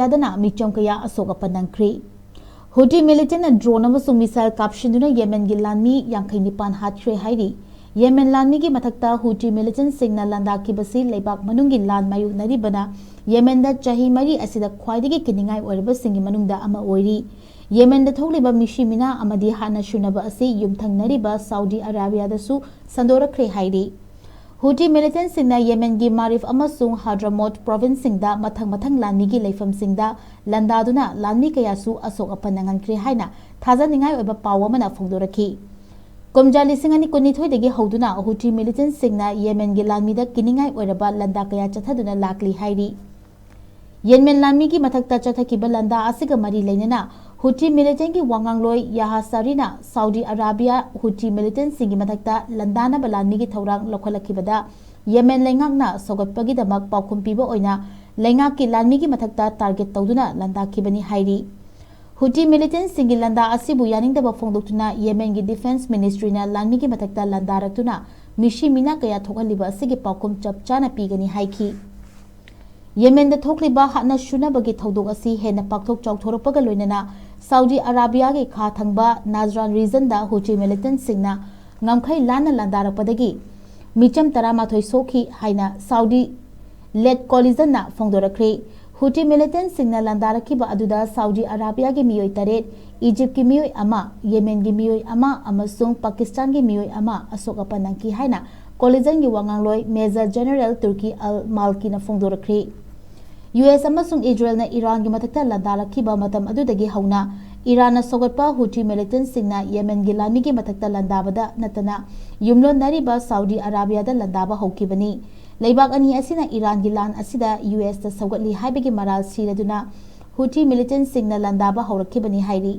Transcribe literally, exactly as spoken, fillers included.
ꯌꯥꯗꯅ ꯃꯤꯆꯝ ꯀꯌꯥ ꯑꯁꯣꯛ ꯑꯄꯟ ꯅꯪꯈ꯭ꯔꯦ꯫ ꯍꯨꯇꯤ militantꯅ drone ꯑꯃꯁꯨꯡ missile ꯀꯥꯞꯁꯤꯟꯗꯨꯅ ꯌꯦꯃꯦꯟꯒꯤ ꯂꯥꯟꯃꯤ ꯌꯥꯡꯈꯩ ꯅꯤꯄꯥꯟ ꯍꯥꯠꯈ꯭ꯔꯦ ꯍꯥꯏꯔꯤ꯫ ꯌꯦꯃꯦꯟ ꯂꯥꯟꯃꯤꯒꯤ ꯃꯊꯛꯇ ꯍꯨꯇꯤ militantꯁꯤꯡꯅ ꯂꯥꯟꯗꯥꯈꯤꯕꯁꯤ ꯂꯩꯕꯥꯛ ꯃꯅꯨꯡꯒꯤ ꯂꯥꯟ ꯃꯥꯌꯣꯛꯅꯔꯤꯕꯅ ꯌꯦꯃꯦꯟꯗ ꯆꯍꯤ ꯃꯔꯤ ꯑꯁꯤꯗ ꯈ꯭ꯋꯥꯏꯗꯒꯤ ꯀꯤꯅꯤꯡꯉꯥꯏ ꯑꯣꯏꯔꯕꯁꯤꯡꯒꯤ ꯃꯅꯨꯡꯗ ꯑꯃ ꯑꯣꯏꯔꯤ꯫ ꯌꯦꯃꯦꯟꯗ ꯊꯣꯛꯂꯤꯕ ꯃꯤꯁꯤ ꯃꯤꯅꯥ ꯑꯃꯗꯤ ꯍꯥꯠꯅ ꯁꯨꯅꯕ ꯑꯁꯤ ꯌꯨꯝꯊꯪꯅꯔꯤꯕ ꯁꯥꯎꯗꯤ ꯑꯔꯥꯕꯤꯌꯥꯗꯁꯨ ꯁꯟꯗꯣꯔꯛꯈ꯭ꯔꯦ ꯍꯥꯏꯔꯤ꯫ ꯍꯨꯇꯤ militantꯁꯤꯡꯅ ꯌꯦꯃꯦꯟꯒꯤ ꯃꯥꯔꯤꯐ ꯑꯃꯁꯨꯡ ꯍꯥꯗ꯭ꯔꯃꯣꯠ provinceꯁꯤꯡꯗ ꯃꯊꯪ ꯃꯊꯪ ꯂꯥꯟꯃꯤꯒꯤ ꯂꯩꯐꯝꯁꯤꯡꯗ ꯂꯥꯟꯗꯥꯗꯨꯅ ꯂꯥꯟꯃꯤ ꯀꯌꯥꯁꯨ ꯑꯁꯣꯛ ꯑꯄꯟ ꯅꯪꯍꯟꯈ꯭ꯔꯦ ꯍꯥꯏꯅ ꯊꯥꯖꯅꯤꯡꯉꯥꯏ ꯑꯣꯏꯕ ꯄꯥꯎ ꯑꯃꯅ ꯐꯣꯡꯗꯣꯔꯛꯈꯤ꯫ ꯀꯨꯝꯖꯥ ꯂꯤꯁꯤꯡ ꯑꯅꯤ ꯀꯨꯟꯅꯤꯊꯣꯏꯗꯒꯤ ꯍꯧꯗꯨꯅ ꯍꯨꯇꯤ militantꯁꯤꯡꯅ ꯌꯦꯃꯦꯟꯒꯤ ꯂꯥꯟꯃꯤꯗ ꯀꯤꯅꯤꯡꯉꯥꯏ ꯑꯣꯏꯔꯕ ꯂꯥꯟꯗꯥ ꯀꯌꯥ ꯆꯠꯊꯗꯨꯅ ꯂꯥꯛꯂꯤ ꯍꯥꯏꯔꯤ꯫ ꯌꯦꯃꯦꯟ ꯂꯥꯟꯃꯤꯒꯤ ꯃꯊꯛꯇ ꯆꯠꯊꯈꯤꯕ ꯂꯥꯟꯗꯥ ꯑꯁꯤꯒ ꯃꯔꯤ ꯂꯩꯅꯅ ꯍꯨꯇꯤ militantꯒꯤ ꯋꯥꯉꯥꯡꯂꯣꯏ ꯌꯥꯍꯥ ꯁꯥꯔꯤꯅ ꯁꯥꯎꯗꯤ ꯑꯔꯥꯕꯤꯌꯥ ꯍꯨꯇꯤ militantꯁꯤꯡꯒꯤ ꯃꯊꯛꯇ ꯂꯥꯟꯗꯥꯅꯕ ꯂꯥꯟꯃꯤꯒꯤ ꯊꯧꯔꯥꯡ ꯂꯧꯈꯠꯂꯛꯈꯤꯕꯗ ꯌꯦꯃꯦꯟ ꯂꯩꯉꯥꯛꯅ ꯁꯧꯒꯠꯄꯒꯤꯗꯃꯛ ꯄꯥꯎꯈꯨꯝ ꯄꯤꯕ ꯑꯣꯏꯅ ꯂꯩꯉꯥꯛꯀꯤ ꯂꯥꯟꯃꯤꯒꯤ ꯃꯊꯛꯇ target ꯇꯧꯗꯨꯅ ꯂꯥꯟꯗꯥꯈꯤꯕꯅꯤ ꯍꯥꯏꯔꯤ꯫ ꯍꯨꯇꯤ militantꯁꯤꯡꯒꯤ ꯂꯥꯟꯗꯥ ꯑꯁꯤꯕꯨ ꯌꯥꯅꯤꯡꯗꯕ ꯐꯣꯡꯗꯣꯛꯇꯨꯅ ꯌꯦꯃꯦꯟꯒꯤ defence ministryꯅ ꯂꯥꯟꯃꯤꯒꯤ ꯃꯊꯛꯇ ꯂꯥꯟꯗꯥꯔꯛꯇꯨꯅ ꯃꯤꯁꯤ ꯃꯤꯅꯥ ꯀꯌꯥ ꯊꯣꯛꯍꯜꯂꯤꯕ ꯑꯁꯤꯒꯤ ꯄꯥꯎꯈꯨꯝ ꯆꯞ ꯆꯥꯅ ꯄꯤꯒꯅꯤ ꯍꯥꯏꯈꯤ꯫ ꯌꯦꯃꯦꯟꯗ ꯊꯣꯛꯂꯤꯕ ꯍꯥꯠꯅ ꯁꯨꯅꯕꯒꯤ ꯊꯧꯗꯣꯛ ꯑꯁꯤ ꯍꯦꯟꯅ ꯄꯥꯛꯊꯣꯛ ꯆꯥꯎꯊꯣꯔꯛꯄꯒ ꯂꯣꯏꯅꯅ ꯁꯥꯎꯗꯤ ꯑꯔꯥꯕꯤꯌꯥꯒꯤ ꯈꯥ ꯊꯪꯕ ꯅꯥꯖ꯭ꯔꯥꯟ regionꯗ ꯍꯨꯇꯤ militantꯁꯤꯡꯅ ꯉꯝꯈꯩ ꯂꯥꯟꯅ ꯂꯥꯟꯗꯥꯔꯛꯄꯗꯒꯤ ꯃꯤꯆꯝ ꯇꯔꯥꯃꯥꯊꯣꯏ ꯁꯣꯛꯈꯤ ꯍꯥꯏꯅ ꯁꯥꯎꯗꯤ led coalitionꯅ ꯐꯣꯡꯗꯣꯔꯛꯈ꯭ꯔꯦ꯫ ꯍꯨꯇꯤ militantꯁꯤꯡꯅ ꯂꯥꯟꯗꯥꯔꯛꯈꯤꯕ ꯑꯗꯨꯗ ꯁꯥꯎꯗꯤ ꯑꯔꯥꯕꯤꯌꯥꯒꯤ ꯃꯤꯑꯣꯏ ꯇꯔꯦꯠ, ꯏꯖꯤꯞꯀꯤ ꯃꯤꯑꯣꯏ ꯑꯃ, ꯌꯦꯃꯦꯟꯒꯤ ꯃꯤꯑꯣꯏ ꯑꯃ ꯑꯃꯁꯨꯡ ꯄꯥꯀꯤꯁꯇꯥꯟꯒꯤ ꯃꯤꯑꯣꯏ ꯑꯃ ꯑꯁꯣꯛ ꯑꯄꯟ ꯅꯪꯈꯤ ꯍꯥꯏꯅ coalitionꯒꯤ ꯋꯥꯉꯥꯡꯂꯣꯏ Major General ꯇꯨꯔꯀꯤ ꯑꯜ ꯃꯥꯜꯀꯤꯅ ꯐꯣꯡꯗꯣꯔꯛꯈ꯭ꯔꯦ꯫ ꯌꯨ ꯑꯦꯁ ꯑꯃꯁꯨꯡ ꯏꯖꯔꯦꯜꯅ ꯏꯔꯥꯟꯒꯤ ꯃꯊꯛꯇ ꯂꯥꯟꯗꯥꯔꯛꯈꯤꯕ ꯃꯇꯝ ꯑꯗꯨꯗꯒꯤ ꯍꯧꯅ ꯏꯔꯥꯟꯅ ꯁꯧꯒꯠꯄ ꯍꯨꯇꯤ militantꯁꯤꯡꯅ ꯌꯦꯃꯦꯟꯒꯤ ꯂꯥꯟꯃꯤꯒꯤ ꯃꯊꯛꯇ ꯂꯥꯟꯗꯥꯕꯗ ꯅꯠꯇꯅ ꯌꯨꯝꯂꯣꯟꯅꯔꯤꯕ ꯁꯥꯎꯗꯤ ꯑꯔꯥꯕꯤꯌꯥꯗ ꯂꯥꯟꯗꯥꯕ ꯍꯧꯈꯤꯕꯅꯤ꯫ ꯂꯩꯕꯥꯛ ꯑꯅꯤ ꯑꯁꯤꯅ ꯏꯔꯥꯟꯒꯤ ꯂꯥꯟ ꯑꯁꯤꯗ ꯌꯨ ꯑꯦꯁꯇ ꯁꯧꯒꯠꯂꯤ ꯍꯥꯏꯕꯒꯤ ꯃꯔꯥꯜ ꯁꯤꯔꯗꯨꯅ ꯍꯨꯇꯤ militantꯁꯤꯡꯅ ꯂꯥꯟꯗꯥꯕ ꯍꯧꯔꯛꯈꯤꯕꯅꯤ ꯍꯥꯏꯔꯤ꯫